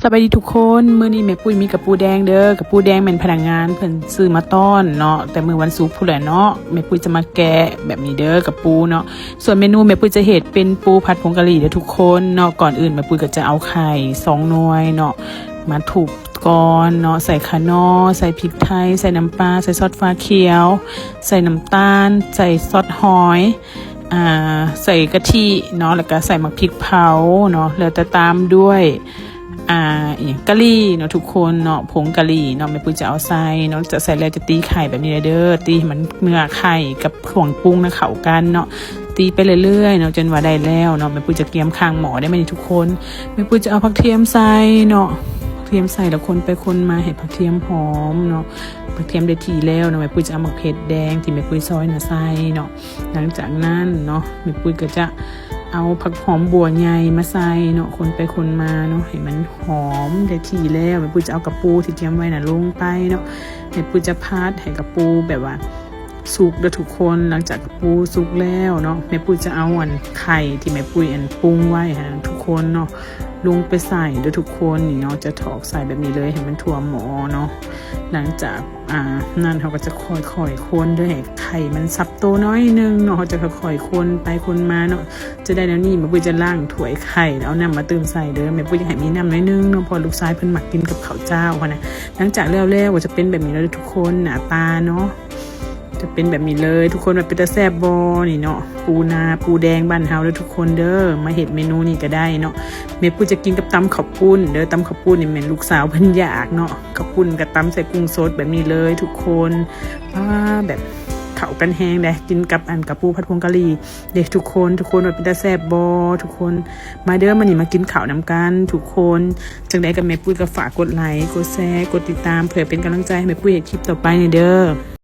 ສະບາຍດີທຸກຄົນ, ມື້ນີ້ແມ່ປຸ້ຍມີກະປູແດງເດີ. ກະປູແດງແມ່ນພະນັກງານເພິ່ນຊື້ມາຕ້ອນເນາະ ແຕ່ມື້ວັນສຸກພຸ້ນແຫຼະເນາະ. ແມ່ປຸ້ຍຈະມາແກະແບບນີ້ເດີ ກະປູເນາະ. ສ່ວນເມນູແມ່ປຸ້ຍຈະເຮັດເປັນປູຜັດຜົງກະຫຼີ່ເດີທຸກຄົນເນາະ. ກ່ອນອື່ນແມ່ປຸ້ຍກໍຈະເອົາໄຂ່ສອງໜ່ວຍເນາະ ມາທຸບກ່ອນເນາະ, ໃສ່ຂະໜໍ່ ໃສ່ພິກໄທ ໃສ່ນ້ຳປາ ໃສ່ຊອດຟ້າຂຽວ ໃສ່ນ້ຳຕານ ໃສ່ຊອດຫອຍ ອ່າ ໃສ່ກະທິເນາະ ແລ້ວກະໃສ່ໝາກພິກເຜົາເນາະ ແລ້ວຈະຕາມດ້ວຍ ອ່າ ອີ່ຫຍັງ ກະຫຼີ່ເນາະທຸກຄົນເນາະ, ຜົງກະຫຼີ່ເນາະ ແມ່ປຸ້ຍຈະເອົາໃສ່ເນາະ. ຈະໃສ່ແລ້ວຈະຕີໄຂ່ແບບນີ້ເດີ ຕີໃຫ້ມັນເນື້ອໄຂ່ກັບເຄື່ອງປຸງນະເຂົ້າກັນເນາະ. ຕີໄປເລື້ອຍໆເນາະ ຈົນວ່າໄດ້ແລ້ວເນາະ. ແມ່ປຸ້ຍຈະກຽມຂ້າງໝໍ້ໄດ້ມານີ້ທຸກຄົນ. ແມ່ປຸ້ຍຈະເອົາຜັກທຽມໃສ່ເນາະ, ຜັກທຽມໃສ່ແລ້ວຄົນໄປຄົນມາໃຫ້ຜັກທຽມຫອມເນາະ. ຜັກທຽມໄດ້ທີ່ແລ້ວເນາະ ແມ່ປຸ້ຍຈະເອົາໝາກເຜັດແດງທີ່ແມ່ປຸ້ຍຊອຍນະໃສ່ເນາະ. ຫຼັງຈາກນັ້ນເນາະ ແມ່ປຸ້ຍກໍຈະເອົາຜັກຫອມບົ່ວໃຫຍ່ມາໃສ່ເນາະ, ຄົນໄປຄົນມາເນາະ ໃຫ້ມັນຫອມໄດ້ທີ່ແລ້ວ ແມ່ປຸ້ຍຈະເອົາກະປູທີ່ກຽມໄວ້ນະລົງໄປເນາະ. ແມ່ປຸ້ຍຈະຜັດໃຫ້ກະປູແບບວ່າສຸກເດີທຸກຄົນ. ຫຼັງຈາກກະປູສຸກແລ້ວເນາະ ແມ່ປຸ້ຍຈະເອົາອັນໄຂ່ທີ່ແມ່ປຸ້ຍອັນປຸງໄວ້ຫັ້ນນະທຸກຄົນເນາະ ລົງໄປໃສ່ເດີທຸກຄົນ. ນີ້ເນາະ ຈະຖອກໃສ່ແບບນີ້ເລີຍ ໃຫ້ມັນທົ່ວໝໍ້ເນາະ. ຫຼັງຈາກ ອ່າ ນັ້ນເຮົາກໍຈະຄ່ອຍໆຄົນເດີ ໃຫ້ໄຂ່ມັນສັບໂຕໜ້ອຍໜຶ່ງເນາະ. ເຮົາຈະຄ່ອຍໆຄົນໄປຄົນມາເນາະ ຈະໄດ້ແນວນີ້. ແມ່ປຸ້ຍຈະລ້າງຖ້ວຍໄຂ່ ເອົານ້ຳມາຕື່ມໃສ່ເດີ. ແມ່ປຸ້ຍຢາກໃຫ້ມີນ້ຳໜ້ອຍໜຶ່ງເນາະ ເພາະລູກຊາຍເພິ່ນມັກກິນກັບເຂົ້າເຈົ້າຫັ້ນນະ. ຫຼັງຈາກແລ້ວແລ້ວກໍຈະເປັນແບບນີ້ເລີຍທຸກຄົນ ໜ້າຕາເນາະ ຈະເປັນແບບນີ້ເລີຍທຸກຄົນ. ວ່າເປັນຕາແຊບບໍ່ນີ້ເນາະ, ປູນາ ປູແດງບ້ານເຮົາເດີທຸກຄົນເດີ. ມາເຮັດເມນູນີ້ກໍໄດ້ເນາະ. ແມ່ປຸ້ຍຈະກິນກັບຕຳເຂົ້າປຸ້ນເດີ, ຕຳເຂົ້າປຸ້ນນີ້ແມ່ນລູກສາວເພິ່ນຢາກເນາະ. ເຂົ້າປຸ້ນກໍຕຳໃສ່ກຸ້ງສົດແບບນີ້ເລີຍທຸກຄົນ. ອ່າ ແບບເຂົ້າກັນແຮງເດ້ ກິນກັບອັນກະປູຜັດຜົງກະຫຼີ່ເດ້ທຸກຄົນ. ທຸກຄົນວ່າເປັນຕາແຊບບໍ່ທຸກຄົນ? ມາເດີ ມື້ນີ້ມາກິນເຂົ້ານຳກັນທຸກຄົນ. ຈັ່ງໃດກໍແມ່ປຸ້ຍກໍຝາກກົດໄລ ກົດແຊ ກົດຕິດຕາມ ເພື່ອເປັນກຳລັງໃຈໃຫ້ແມ່ປຸ້ຍເຮັດຄລິບຕໍ່ໄປແດ່ເດີ.